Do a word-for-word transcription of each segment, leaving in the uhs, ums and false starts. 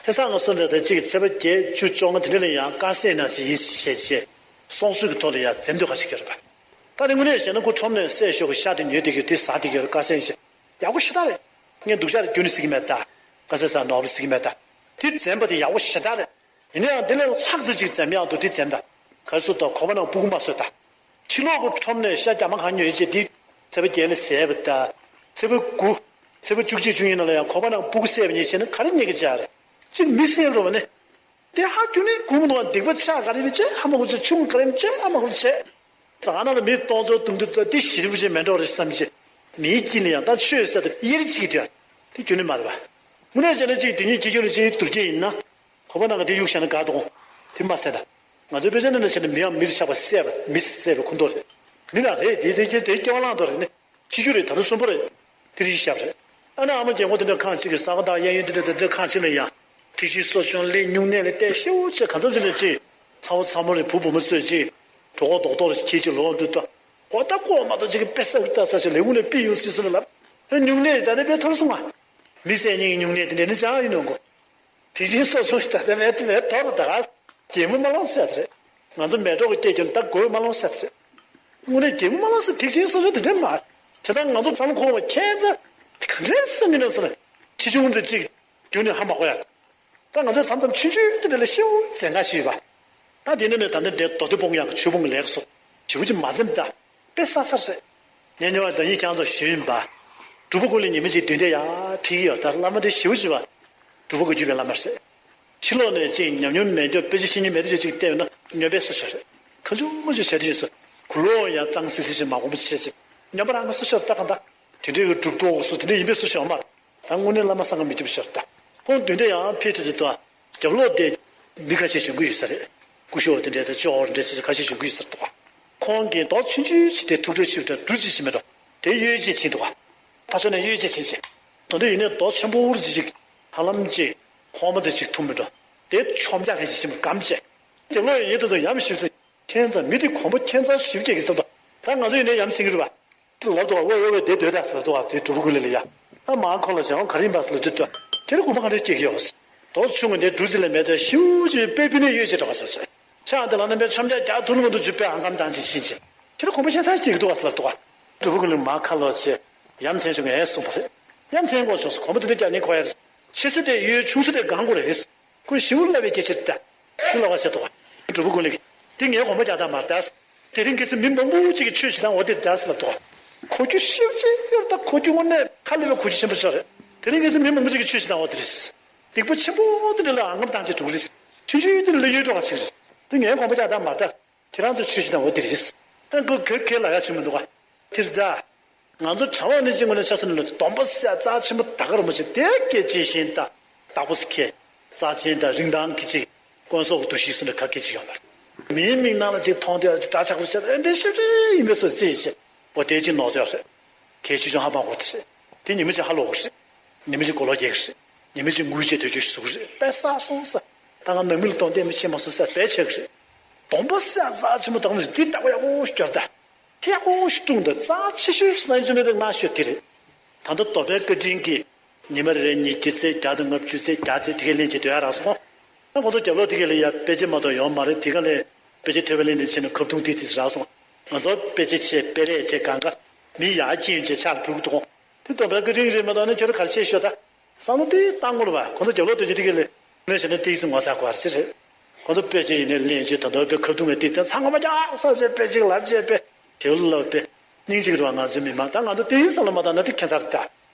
ཚེས་བཟང་ང་སོང་འདྲ་དང་གཅིག་ཚེས་པ་བརྒྱད་བཅུ་བཅོ་ལྔ་དེ་འདྲ་ལ་ཡང་དཀར་ཟས་ནང་བཞིན་ཡིན་ཞེས་བྱས་སྲོག་གཅོད་ཀྱི་ཐོག་ལ་ཡང་འཛེམ་དུས་ཁ་ཤས་ཀྱི་རེད་པ། ད་དེ་དངོས་གནས་བཤད་ན་ཁོ་ཁྲོམ་ནས་བསད་ཤོག་གི་ཤ་དེ་ཉོས་དེ་གི་དེ་ཟ་དེ་གི་རེད། དཀར་ཟས་ཡིན་ཞེས་ཡག་པོ་ཞེ་དྲག་རེད། ངས་སྡུག་ཅག་རེད་རྒྱུ་ནི་ཟེར་གི་མེད་ད། དཀར་ཟས་ཟ་ནོར་བུ་ཟེར་གི་མེད་ད། དེ་འཛེམ་པ་དེ་ཡག་པོ་ཞེ་དྲག་རེད། ཡིན་ན་ཡང་དེ་ལས་ལྷག་ཙམ་ཅིག་འཛེམ་ཡག་འདུག་དེ་འཛེམ་ད། ག་རེ་ཟེར་ད་ཁོ་པ་ནང་སྤུ་གུ་མ་གསོད་ད། ཕྱི་ལོགས་ཀྱི་ཁྲོམ་ནས་ཤ་རྒྱ་མ་གང་ཉོས་བྱས་དེ་ཚེས་པ་བརྒྱད་ལ་ཟས་པ་ད། ཚེས་པ་དགུ། ཚེས་པ་བཅུ་གཅིག་བཅུ་གཉིས་ནང་ལ་ཡང་ཁོ་པ་ནང་སྤུ་གུ་བསད་པ་ཉིད་བྱས་ན་ག་རེ་རྙེད་ཀྱི་ཅག་རེད། གཅིག་མི་བསད་རོགས་ནི། དེ་ཧ་གྱུ་ནི་གུང་ནང་སྡིག་པ་ཆགས་ག་རེ་ཡིན་ཅེས་ཧ་མ་གོ་ཅེས་ཆུང་ག་རེ་ཡིན་ཅེས་ཧ་མ་གོ་ཅེས། ཟ་ཁང་ནང་ལ་མི་སྟོང་ཚོ་དུང་དུ་ལྟ་དེ་ཞི་རིམ་ཅན་མེད་འགྲོ་རེད་བསམ་ཅེས། མིའི་དཀྱིལ་ལ་ཡང་ད་ཆོས་ཟེར་དེ་དབྱེ་རིགས་གཅིག་གི་དུས་ཨ། དེ་གྱུ་ནི་མ་རེད་པ། དངོས་གནས་བྱས་ན་གཅིག་དེ་ཉིད་ཀྱི་གྱུ་ནི་གཅིག་དུར་སྐྱེས་ཡིན་ན། ཁོ་པ་ནང་གི་དེ་གཡུག་བཞག་ན་དགའ་འདུག་དེ་མ་ཟད་ད། ང་ཚོའི་དཔེ་ཆ་ནང་ལ་བྱས་ན་མིའམ་མིར་ཆགས་པ་བསད་པ་མི་བསད་པའི་ཁོངས་གཏོགས་རེད། མི་ལ་རེད་དེ་དེ་དེ་དེ་སྐྱེ་བ་བླངས་དོ་རེད་ནི། ཕྱི་རྒྱུ་རེད་ད་དུང་གསོན་པོ་རེད། དེ་རིགས་ཞབས་རེད། ཨ་ནི་ཨ་མ་རྒན་གོག་དེ་འདྲ་ཁང་གཅིག་གི་ས་ག་ཟླ་གཡས་གཡོན་དེ་འདྲ་དེ་འདྲ་ཁང་གཅིག་ལ་ཡང་། ཐེག་ཆེན་གསོ་སྦྱོང་ལས་སྨྱུང་གནས་ལ་བལྟས་ཤེའུ་ཆེ་གང་འཚམ་ཅིག་ལ་ཅིག་ཚ་བོ་ཚ་མོ་རེད་བུ་བུ་མོ་ཚོས་ཅིག་གྲོད་ཁོག་རྡོག་རྡོག་རེ་ཁྱེར་ཅིག་ལོག་འདུག་ད། འོ་ད་ཀོ་མ་གཏོགས་ཅིག་གི་དཔེ་ས་ལྟ་ས་ཆ་ལས་ངུ་ནས་པི་ཡོང་སྲིད་སོང་ལ། སྨྱུང་གནས་ད་ནི་དཔེ་ཐོར་སོང་ང་། མི་བསད་ཉིན་གྱི་སྨྱུང་གནས་དེ་འདྲ་ནི་ཅང་ཡིན་ནོ་གོ། དེ་བཞིན་སོ་སོ་ཞིག་ད་ལྟ་མེད་དུ་མེད་དོར་ད་ག། གད་མོ་མ་ལོང་ཟེར་དེ་རེད། ང་ཚོ་མེ་ཏོག་གི་སྐད་ཀྱང་ད་དགོད་མ་ལོང་ཟེར་དེ་རེད། དངོས་གནས་གད་མོ་མ་ལོང་ཟེར་དེ་བཞིན་སོ་སོ་དེ་འདྲ་མ། བྱས་ཙང་ང་ཚོ་བསམ་བློ་འཁོར་བ་ཁྱད་མཚར། དེ་ག་འདྲས་སེམས་ཀྱི་ནང་སོ་ན། ཆེ་ཆུང་དེ་གཅིག་རྒྱུ་ནི་ཧ་མ་གོ་ཡ། ད་ང་ཚོས་མཚམས་མཚམས་ཆུང་ཆུང་དེ་འདྲ་ལ་ཤེའུ་འཛེམ་ག་ཞིག་ཡོད་པ། ད་དེ་འདྲ་ནས་ད་ནི་འདས་མདོ་སྡེ་དཔུང་ཡང་ཆོས་ཕུང་གི་ལས་ཀ་སོགས་ཞེ་པོ་ཅིག་མ་འཛེམ་ད། དཔེ་ས་ས་རེད། ངས་ཉེ་བར་ཟླ་ཉིན་ཁྱེད་ཚོར་ཞུས་ཡིན་པ། སྒྲུབ་པ་ཀུན་ལས་ཉི་མ་གཅིག་མདུན་དེ་ཡར་ཕེབས་ཀྱི་ཡོད་ད་བླ་མ་དེ་ཞེ་པོ་ཅིག་པ། སྒྲུབ་པ་ཀུན་གྱུར་པའི་བླ་མ་རེད། ཕྱི་ལོགས་ནས་ཅིག་ཉམས་མྱོང་མེད་མཁན་དཔེ་ཆ་ཤེས་མཁན་མེད་དུས་ཅིག་བལྟས་ན་སྨྱོན་པའི་སོ་ཆ་རེད། ཁ་ཆུང་མོ་ཅིག་བྱས་དུས་སུ་གུ་ལོ་ཡང་གཙང་སིལ་སིལ་ཅིག་མ་གོམས་པ་བྱས་ཅིག་སྨྱོན་པ་རང་གི་སོ་ཆ་ད་གང་ད། དེ་འདྲའི་གི་སྒྲུབ་རྟོག་སོ་དེ་འདྲ་ཡིན་པའི་སོ་ཆ་ཡོད་མ་རེད། ད་དངོས་གནས་བླ་མ་བསམ་ག་མི་ཁྱབ་ཤར་ད། ཁོང་མདུན་དེ་ཡང་ཕེབས་དུས་དེ་དུ། རྒྱབ་ལོགས་དེ་མི་ཁ་ཤས་བྱོན་གི་ཡོད་ས་རེད། སྐུ་ཞབས་དེ་འདྲས་དང་ཅོག་འདྲས་ཅིག་ཁ་ཤས་བྱོན་གི་ཡོད་ས་རེད་དོ། ཁོང་གིས་རྡོ་ཆུང་ཆུང་ཅིག་དེ་ཐུགས་སྤྲོ་ཆེ་བ་དང་འབྲུ་ཅིག་བྱིན་མེད་འགྲོ། དེ་གཡོས་ཅིག་བྱིན་འདུག་ག་ཕར་ཕྱོགས་ནས་གཡོས་ཅིག་བྱིན་ཅིག་དོན་དུ་ཡིན་ནའི་རྡོ་ཆེན་པོ་རུ་ཅིག་ཧ་ལམ་ཅིག་ཧོ་མ་དེ་ཅིག་ཐུབ་མེད་འགྲོ། དེ་ཆོམ་རྒྱག་ལྷན་ཅིག་བྱིན་པ་སྒམ་བྱས། རྒྱབ་ལོགས་ཡིན་དུས་དུ་ཡམ་ཞིབ་ཚིག་ཁྱེད་ཚང་མི་དེ་གོམ་པ་ཁྱེད་ཚང་ཞིབ་སྐྱེས་ཀྱི་བསམ་ད། ད་ང་ཚོ་ཡིན་ནའི་ཡམ་སེང་གི་རུ་བ། ལབ་འདུག་ག་ཝེ་ཝེ་ཝེ་དེ་སྡོད་ད་ཟེར་ལབ་འདུག་ག་དེ་སྒྲུབ་པ་ཀུན་ལེགས་ལ་ཡ། ཨ་མ་ཁོང་ལ་བྱས་ཁོང་ག་རེ་ཡིན་པ་ཟེར་ལབ་དུས་དུ། ཁྱེད་རང་གོམ་པ་ག་འདྲས་སྐྱེ་གི་ཡོད། རྡོ་ཆུང་ངུ་འདི་འབྲུ་རྩི་ལས་མེད་དུ་ཞིའུ་ཅིག་དཔེ་ཕུལ་ནས་གཡོས་བྱེད་འགྲོ་ག་ཟེར་ཟེར། ཕྱག་འདི་ལ་ནམ་པའི་ཆོམ་རྒྱག་རྒྱག་ཐུབ་ལུང་དུ་འཇུག་པའི་ཨང་སྒམ་དང་ཅིག་ཕྱིན་ཅིག་ཁྱེད་རང་གོམ་པ་ཁྱེད་ཚང་སྐྱེ་གི་འདུག་ག་ཟེར་ལབ་འདུག་ག་སྒྲུབ་པ་ཀུན་ལེགས་མ་ཁ་ལོ་ཆེ། ཡ་མཚན་བྱུང་ངས་གསུངས་པ་རེད། ཡ་མཚན་དགོས་བྱུང་སོང་གོམ་པ་དེ་འདྲ་རྒྱག་ནི་གོ་ཡ་རེད། ཆེ་ས་དེ་གཡོས་ཆུང་ས་དེ་སྒང་དགོས་རེད། ཁོས་ཞིའུ་ལབ་པའི་སྐད་ཆ་རེད་ད། ཁོས་ལབ་པ་ཟེར་འདུག་ག་སྒྲུབ་པ་ཀུན་ལེགས། འདི་ངའི་གོམ་པ་རྒྱག་སྟངས་མ་རེད་ད། དེ་རིང་ཁ་སང་མི་མང་པོ་ཅིག་གིས་ཆོས་བྱེད་སྟངས་འོ་དེ་རེད་ཟེར་ལབ་འདུག་ག་གོ་རྒྱུ་ཤེས་ཀྱི་ཡོད་ད། གོ་རྒྱུ་དངོས་གནས་ཧ་ལས་པའི་གོ་རྒྱུ་ཆེན་པོ་ཅིག་རེད། དེ་རིང་ཁ་སང་མི་མང་པོ་ཅིག་གིས་ཆོས་བྱེད་སྟངས་འོ་དེ་རེད། སྡིག་པ་ཆེན་པོ་དེ་འདྲ་ལ་ཨང་སྒམ་བཏང་བྱས་འགྲོ་གི་རེད། ཆུང་ཆུང་དེ་འདྲ་ལ་གཡོས་འགྲོ་ག་ཅིག་རེད། དེ་ངའི་གོམ་པ་རྒྱག་སྟངས་མ་རེད་ད། ཁྱེད་རང་ཚོ་ཆོས་བྱེད་སྟངས་འོ་དེ་རེད། ཨ་ཁོ་ག་ག་ལབ་ཡ་ཆེན་པོ་འདུག་ག་དེ་རེད་ད། ང་ཚོ་གྲྭ་པ་ནི་གཅིག་ངོས་ནས་ཆ་མཚོན་ན་སྡོམ་པ་ཟེར་རྩ་ཆེན་པོ་ད་ག་རིན་པོ་ཆེ་དེ་སྐད་ཅིག་བཞིན་ད། བདག་པོ་ཟེར་མཁན། རྩ་ཆེན་དང་རིན་ཐང་གི་ཅིག་དཀོན་མཆོག་གི་འདུ་ཤེས་སུ་འདྲ་ག་གེ་ཅིག་ཡོད་མ་རེད། མིའི་མིག་ནང་ལ་ཅིག་མཐོང་དུས་ཅིག་འདྲ་ཆགས་པོ་བྱས་འདི་ཤེས་རེད་ཡིན་པའི་སོ་སྲིད་བྱས། འོ་དེ་ཅིག་ནོར་འདོད་རེད། གལ་ཆེ་ཆུང་ཧ་མ་གོ་དེ་རེད། དེ་ཉི་མ་ཅིག་ཧ་ལོག་གི་རེད། ཉི་མ་ཅིག་གོ་ལོག་རྒྱག་གི་རེད། ཉི་མ་ཅིག་ངུ་བྱས་སྡོད་རྒྱུ་ཞིག་བཟོ་གི་རེད་དཔེ་བསགས་སོང་ས། ད་ང་ནང་མི་ལ་གཏོང་བདེ་མི་ཤེས་མ་སོང་ས་དཔེ་ཆགས་གི་རེད། སྡོམ་པ་ཟེར་རྩ་ཆེན་པོ་དག་མི་རེད་འདི་ལྟ་བུ་ཡག་པོ་ཞིག་སྐྱོར་ད། ཡག་པོ་ཞིག་བསྲུངས་དང་རྩ་ཆེ་ཤོས་ཤིག་སངས་རྒྱས་བཅོམ་ལྡན་འདས་མངའ་ཤོས་དེ་རེད། ད་ལྟ་སྡོམ་པའི་བཀའ་དྲིན་གྱིས་ཉི་མ་རེ་རེ་ཉིས་བརྒྱ་ཚེ་བརྒྱ་དང་ལྔ་བཅུ་ཚེ་བརྒྱ་ཚེ་དེ་གའི་ལེན་བྱེད་སྡོད་ཡ་རག་སོང་། ཨ་ཁོང་ཚོ་རྒྱབ་ལོགས་དེ་གའི་ལ་ཡ་དཔེ་ཆ་མ་གཏོགས་ཡོང་མ་རེད། དེ་ག་ལས་དཔེ་ཆ་ཐོས་པ་ལེན་ནས་ཕྱིན་ན་ཁ་བརྡུང་ཏིག་ཏིག་རག་སོང་། ང་ཚོ་དཔེ་ཆ་བྱས་དཔེ་རས་བྱས་གང་ག་མི་ཡར་ཁྱེར་ཡོང་བྱས་ཕྱག་ལ་ཕུལ་གི་འདུག་དེ་སྡོམ་པའི་བཀའ་དྲིན་རེད་མ་གཏོགས་ནི་ཁྱོད་རང་ག་རེ་བྱས་ཤོག་ད། བསམ་བློ་དེ་བཏང་དགོས་ལ་བ་ཁོང་ཚོ་རྒྱབ་ལོགས་དེ་ཅི་དེ་ག་ལས་ནས་བྱས་ན་ཏིག་ཙམ་ངོ་ཚ་དགོས་རེད་ཟེར་རེད། ཁོ་ཚོ་དཔེ་ཆ་ཡིན་ནའི་ལེན་བྱེད་ད་དུང་དཔེ་ཁ་བརྡུང་བའི་དེ་དེ་ཚང་ངོ་མ་རྒྱག་ས་བྱས་དཔེ་ཅིག་ལབ་བྱས་དཔེ་དེ་ལ་ལབ་དཔེ་སྙིང་རྗེ་རེད་བ། ང་ཚོའི་མི་མང་ད་ང་ཚོ་དེ་ཡིན་བསམ་བློ་མ་བཏང་ན་དེ་ཁྱད་མཚར་རེད་ད།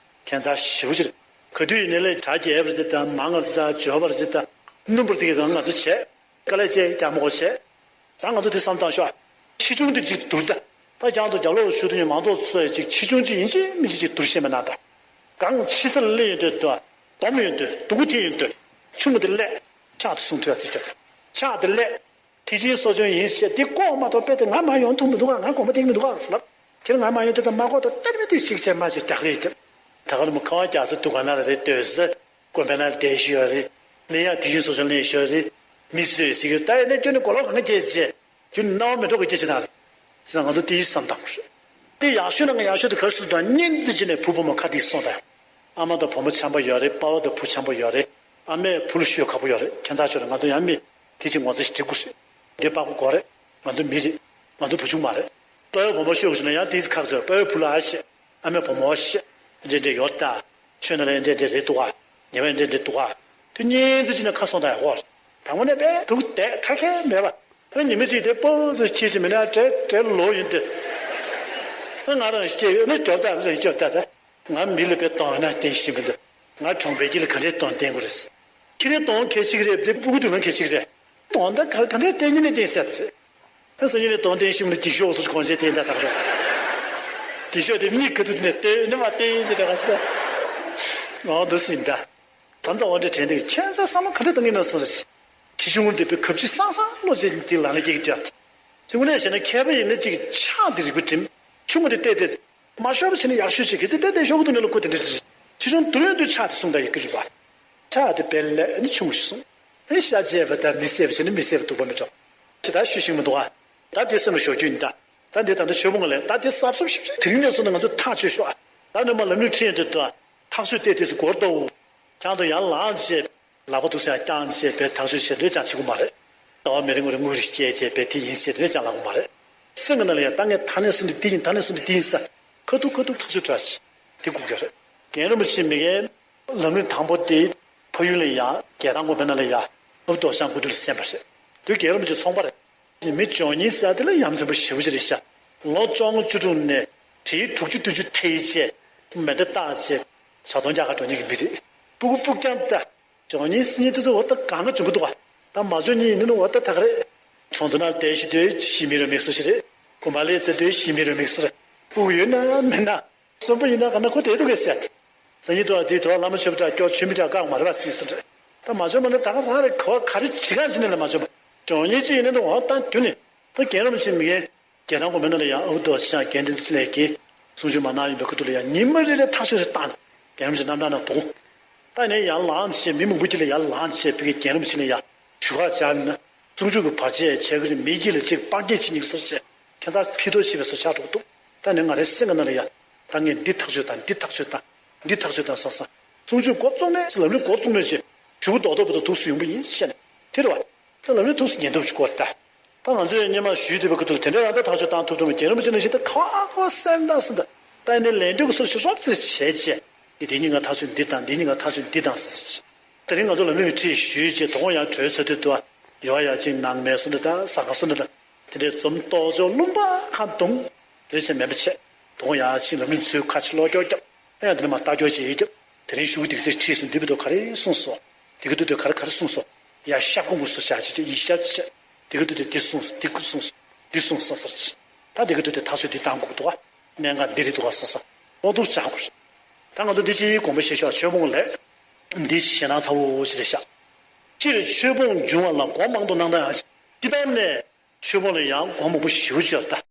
ཁྱད་མཚར་ཞེ་པོ་ཅིག་རེད། ག་དུས་ཡིན་ནའི་ལས་གྲ་རྒྱས་པ་རེད་ད་མང་བ་རེད་ད་འཇོན་པ་རེད་ད་སྣུམ་པོ་རེད་དེ་ག་ང་ཚོ་བྱས་དཀའ་ལས་བྱས་རྒྱག་མ་དགོས་བྱས། ད་ང་ཚོ་དེ་བསམ་བཏང་ཤོག་ཆེ་ཆུང་དེ་ཅིག་བསྡུར་ད། ད་ཁྱེད་ཚོ་རྒྱབ་ལོགས་ཞུ་དུས་མང་ཚོགས་ཚོས་ཅིག་ཆེ་ཆུང་ཅིག་ཡིན་གཅིག་མིན་གཅིག་ཅིག་བསྡུར་ཤེས་མེད་ན་ད། གང་ཕྱི་སར་སླེབས་ཡོང་དུས་ད། སྡོམ་ཡོང་དུས་སྡུག་གུ་ཐེབས་ཡོང་དུས། ཆུང་ངུ་དེ་སླེབས། ཕྱག་ཏུ་སྲུང་ཐུབ་ཡ་ཚིག་རྒྱབ་ད། ཕྱག་དེ་སླེབས། ཐེག་ཆེན་གསོ་སྦྱོང་ཡིན་ཞེས་དེ་ལྐོག་མ་གཏོགས་དཔེ་དེ་ང་མ་ཡོང་ཐུབ་མི་འདུག་ག་ང་གོམ་པ་བཏེག་མི་འདུག་ག་ཟེར་ལབ། ཁྱེད་རང་ང་མ་ཡོང་དུས་ད་མ་གོ་ད་ལྟ་མི་དེ་ཞིག་བྱས་མ་ཞིག་རྒྱག་རེད་དེ། ད་ག་ལ་མ་ཁ་བ་རྒྱག་ས་འདུ་ཁང་ནང་ལ་རེད་ལྟོས་ཟེར། དགོན་པའི་ནང་བསྡད་བཞིན་ཡོད་རེད། ལེན་ཡག་དེ་བཞིན་སོ་སོ་ལེན་བཞིན་ཡོད་རེད། མི་སུས་ཟེར་གྱི་ད་ཡིན་ན་ཁྱོད་ནི་མགོ་ལོག་ག་ན་སྐྱེས་བྱས། ཁྱོད་ནི་སྣང་བ་མི་འགྲོ་གི་སྐྱེ་ཆེ་ན་རེད། ཟེར་ན་ང་ཚོ་དེ་བཞིན་བསམ་བཏང་དགོས་རེད། དེ་ཡག་ཤོས་ནང་གི་ཡག་ཤོས་དེ་ག་རེ་སུ་དང་གཉེན་བརྩེ་བྱས་ནས་བུ་བུ་མོ་ཁ་ཐིག་སོང་ད། ཨ་མ་དང་བུ་མོ་འཆམ་པོ་ཡོད་རེད། པ་ཕ་དང་བུ་འཆམ་པོ་ཡོད་རེད། ཨ་མས་བུ་ལ་ཤོད་ཁག་པོ་ཡོད་རེད། ཁྱད་མཚར་ཤོས་རེད། ང་ཚོ་ཡང་མི་དེ་ཅིག་ངོ་ཚ་ཞིག་འགྲིག་དགོས་རེད། འདི་དཔའ་པོ་དགོས་རེད། ང་ཚོ་མི་རེད། ང་ཚོ་བུ་ཆུང་མ་རེད། དཔའ་བོའི་བུ་མོ་ཤོད་དགོས་ན་ཡང་དེ་ཁག་ཚོས་དཔའ་བོའི་བུ་ལ་ཨ་ཤེས། ཨ་མས་བུ་མོ་ཤེས། འདྲེ་འདྲེ་ཡོད་ད། ཆོས་ན་ལ་འདྲེ་འདྲེ་རེད་འདུག་ཨ། ཉེ་བའི་འདྲེ་འདྲེ་འདུག་ཨ། དེ་གཉིས་ཚོ་ཅིག་ན་ཁ་སོང་ད་ཡ་ཧོར། དང་པོ་ནས་དཔེ་སྡུག་བསྡད་ཁ་ཁས་མེད་པ། ཨ་ཉི་མ་གཅིག་དེ་སྤོ་ཚོ་ཁྱེད་ཀྱི་མི་ན་བྲེལ་བྲེལ་ལོ་ཡིན་ཏེ། ཨ་ང་རང་སྐྱེ་ཡོད་ནི་སྐྱོབ་ད་རེ་སྐྱོབ་ད་ད། ང་མི་ལ་དཔེ་གཏོང་ན་བསྟན་ཤེས་མི་འདུག་ང་གྲོང་པའི་སྐྱིད་ལ་ག་འདྲས་གཏོང་བསྟན་དགོས་རེད། ཁྱེད་རེ་གཏོང་ཁྱེད་ཅིག་རེད་དེ་སྤུ་གུ་དུ་ང་ཁྱེད་ཅིག་རེད། གཏོང་ད་ག་ག་འདྲས་བསྟན་ཉིན་ནས་བསྟན་ཟེར་ད་རེད། ད་སང་ཉིན་ནས་གཏོང་བསྟན་ཤིང་ལ་འགྱིག་ཤོག་སོགས་གོན་ཆས་བསྟན་ད་ད་རེད། འགྱིག་ཤོག་དེ་མིག་ག་དུས་དེ་ནས་བསྟན་ནི་མ་བསྟན་ཟེར་ད་ག་ཟེར་ད། ང་འདུག་སེ་ཡིན་ད། ད་ལྟ་འོ་འདྲ་དྲན་དུས་ཁྱད་མཚར་བསམ་བློ་ག་འདྲ་གཏོང་གི་ན་སོང་རེད། ཁྲི་ཆུང་ངུ་འདི་པའི་གབ་ཅི་སང་སང་བློ་ཅན་འདི་ལང་ལ་སྐྱེ་གི་འདུག་ཁྲི་ཆུང་ངུ་ནས་བྱས་ན་མཁས་པ་ཡིན་ན་གཅིག་ཕྱག་འདི་རིག་པའི་སྒྲིམ། ཆུང་ངུ་འདི་བལྟས་ཏེ། མ་ཤོར་བ་བྱས་ན་ཡག་ཤོས་ཅིག་གི་ཚེ་བལྟས་ཏེ་ཤོར་གི་འདུག་ནས་ལ་ཁུ་དེ་འདྲ་འདྲ། ཁྲི་ཆུང་དུ་ཡོད་དུས་ཕྱག་དེ་གསུང་ད་ཡི་གི་རིག་པ། ཕྱག་དེ་བལ་ལས་ནི་ཆུང་ངུ་ཞིག་གསུང་། ཨེ་ཤ་བཅད་པ་ལྟར་མི་བསད་པ་བྱས་ན་མི་བསད་པ་སྡུག་པ་མི་འགྲོ། ཇི་ལྟར་ཤོད་ཤིང་མི་འདུག་ཨ། ད་དེ་སེམས་ལ་ཞོག་རྒྱུ་ཡིན་ད། ད་འདི་ད་ལྟ་ཆོས་ཕུང་ལས་ད་དེ་གཟབ་གཟབ་ཞིབ་ཞིབ་དེ་རིང་ནས་བཟུང་ནས་ང་ཚོ་ཐག་ཆོད་ཤོག་ཨ། ད་ནི་མ་ལམ་ལུགས་ཁྲིད་ཡོང་དུས་ད་ཐག་ཆོད་བལྟས་དུས་སུ་སྒོར་ལྟོ། ཁྱང་དུ་ཡར་ལངས་བྱས། ལག་པ་འདུག་སེ་ཡར་བརྐྱངས་བྱས་པའི་ཐག་ཆོད་བྱས་འདོད་ཀྱང་བྱེད་དགོས་མ་རེད། ཟླ་བ་མི་རིང་བར་དངུལ་རེ་སྐྱེལ་བྱས་པའི་དེ་ཡིན་བྱས་དེ་འདྲ་ཀྱང་ལབ་དགོས་མ་རེད། སེམས་ཀྱི་ནང་ལ་ཡང་ད་ངས་ད་ནས་བཟུང་སྟེ་དེ་ཡིན་ད་ནས་བཟུང་སྟེ་དེ་ཡིན་ས། ཁ་ཐུག་ཁ་ཐུག་ཐག་ཆོད་བྲལ་བྱས་དེ་དགོས་ཀྱི་རེད། རྒན་རིན་པོ་ཆེ་མི་རྒན། ལམ་རིམ་དང་པོ་དེ་ཕ་ཡུལ་ལ་ཡ་རྒྱལ་ཐང་དགོན་པའི་ནང་ལ་ཡ་ཨ་བུ་རྡོ་རྗེ་འཆང་སྐུ་དུས་ལ་གསན་པ་རེད། དུས་རྒན་རིན་པོ་ཆེ་ཚོང་པ་རེད། མི་འབྱུང་གནས་ཟེར་དེ་ལ་ཡ་མཚན་པོ་ཞེ་པོ་ཅིག་རེད་ཤག་ལོ་བཅོ་ལྔ་བཅུ་དྲུག་ནས་དེའི་དྲུག་ཅུ་བདུན་ཅུ་ཐལ་བྱས། མེ་མདའ་བཏགས་བྱས། ཇ་ཚོང་རྒྱག་ག་འགྲོ་མཁན་གྱི་མི་རེད། སྤུ་གུ་སྤུ་རྐྱང་ད། འབྱུང་གནས་ཟེར་མཁན་དེ་ཚོ་འོ་ད་གང་ན་བྱུང་གི་འདུག་བ། ད་མ་བྱུང་མཁན་ཡིན་ན་འོ་ད་ད་ག་རེད། གྲོང་ཚོ་ནང་བསྡད་ཤི་དུས་ཤི་མི་རོ་མིག་སུ་ཞིག་རེད། དགོན་པ་ལས་ཟེར་དུས་ཤི་མི་རོ་མིག་སུ་རེད། སྤུ་གུ་ཡོད་ན་མེད་ན། གསོན་པོ་ཡིན་ན་ག་ན་ཁོ་བསྡད་འདུག་གས་ཟེར། སང་ཉིན་དུ་བ་དེའི་དུ་བ་བླ་མ་ཆོས་པ་དྲག་སྐྱོ་ཆོས་མི་དྲག་བཀག་མ་རེད་བ་སྲིད་སུ་རེད། ད་མ་བྱུང་མ་ན་ད་ག་རང་རེད་ག་བ་ག་རེ་བྱེད་ག་བྱེད་ནས་ལ་མ་བྱུང་བ། འབྱུང་གནས་ཅི་ཡིན་ན་འདུག་འོ་ད་རྒྱུ་ནི། ད་རྒན་རབས་ཕྱིན་མི་རྒན། རྒྱལ་ཐང་དགོན་པའི་ནང་ལ་ཡང་ཨ་བུ་རྡོ་རྗེ་འཆང་རྒྱལ་ལྡན་ཚེ་ལས་ཀྱི་གསུང་ཆོས་མ་གནང་ཡིན་པའི་ཁུ་ཐུག་ལ་ཡང་ཉི་མ་རེ་རེ་ཐག་ཆོད་རེ་བཏང་ནས་རྒན་རབས་ཕྱིན་རྣམ་གྲངས་ནང་འདུག་ད་ནས་ཡར་ལངས་བྱས་མི་མང་པོ་ཅིག་ལ་ཡར་ལངས་བྱས་བི་གའི་རྒན་རབས་ཕྱིན་ལ་ཡང་ཞུ་ཁ་བྱ་ན་གསུང་ཆོས་ཀྱི་བར་ཆད་བྱས་ཀྱི་རེད། མི་སྐྱིད་ལ་ཅིག་དཔག་སྐྱེད་བྱེད་ཉིག་སོར་བྱས་ཁྱད་མཚར་ཕྱི་ཐོག་བྱེད་པའི་སོ་ཆགས་འགྲོ་གི་འདུག་ད་ནས་ང་རའི་སེམས་ཀྱི་ནང་ལ་ཡང་ད་ངས་འདི་ཐག་ཆོད་དང་འདི་ཐག་ཆོད་དང་འདི་ཐག་ཆོད་དང་བསམ་བསམ་གསུང་ཆོས་འགོ་བཙུགས་ནས་ལམ་རིམ་འགོ་བཙུགས་ནས་ཅིག་ཞུ་གི་རྡོག་རྡོག་པོ་དང་ཐུགས་སུ་ཡོང་པ་ཡིན་ཤེས་ནས་དེ་རེད་བ། ད་ལམ་རིམ་ཐུགས་སུ་ཉན་ཐུབ་ཅིག་དགོས་ད། ད་ང་ཚོས་སྔོན་མ་ཞུས་བསྡད་པའི་ཁུ་ཐུག་དེ་འདྲའི་རང་ད་ཐག་ཆོད་བཏང་ཐུབ་ཐུབ་མེད། རྒན་རིན་པོ་ཆེ་ནང་བཞིན་ད་ཁ་བ་སེམས་ཐག་སེམས་ད། ད་ཡིན་ནའི་ལན་འདེབས་ཀྱི་སོ་ཞིག་རོབ་ཙམ་བྱས་རྗེས། འདི་འདི་གཉིས་ཀ་ཐག་ཆོད་འདི་དང་འདི་གཉིས་ཀ་ཐག་ཆོད་འདི་དང་ཟེར་ཟེར། དེ་རིང་ང་ཚོ་ལམ་རིམ་ཁྲིད་ཞུས་རྗེས་དོ་དགོང་ཡང་གྲོས་ཚོད་དུས་དུ་ཡོ་ཡ་ཅིག་ནང་མེད་སོ་འདི་ད་ཟ་ཁང་སོ་འདི་ད། དེ་འདྲའི་འཛོམས་ཏོག་ཅོག་ལུང་པ་ཁང་དུང་། རེ་ཆེ་མེད་པ་བྱས། དོ་དགོང་ཡ་ཅིག་ལམ་རིམ་ཚུལ་ཁ་ཆེ་ལོ་ཀྱོག་རྒྱབ། ཨ་ཡང་དེ་ནས་མ་ལྟ་ཀྱོག་ཅིག་ཡིད་རྒྱབ། དེ་རིང་ཞུ་གི་འདི་ག་ཚོད་ཁྲིད་སོང་འདི་བི་དོ་ག་རེ་གསུངས་སོ། དེ་གི་དུས་དུས་ག་རེ་ག་རེ་གསུངས་སོ། ཡ་ཤ་ཁུང་གུ་སོ་བྱ་ཅི་ཅི་ཡི་ཤ་ཅི་ཅི། དེ་གི་དུས་དུས་འདི་གསུངས་སོ་འདི་གུ་གསུངས་སོ། འདི་གསུངས་ས་སར་ཅི། ད་དེ་གི་དུས་དུས་ཐག་ཆོད་འདི་བཏང་དགོས་འདུག་བ། གནད་འགག་འདི་རེད་འདུག་བ་སོ་ས། ཨོ་འདུག་བྱ་དགོས། ད་ང་ཚོ་འདི་ཅི་གོམས་པ་བཤད་ཤོག་ཆོས་ཕུང་ལས། འདི་ཞེ་སྣང་ཚ་བོ་ཞིག་རེད་ཤག་སྤྱིར་ཆོས་ཕུང་འབྱུང་བ་ལ་མགོ་མང་དུ་གནང་སྟངས་ཡང་ཅི་ལྟར་ནས། ཆོས་ཕུང་ལ་ཡང་མགོ་མང་པོ་ཞེ་པོ་ཅིག་ཡོད་ད།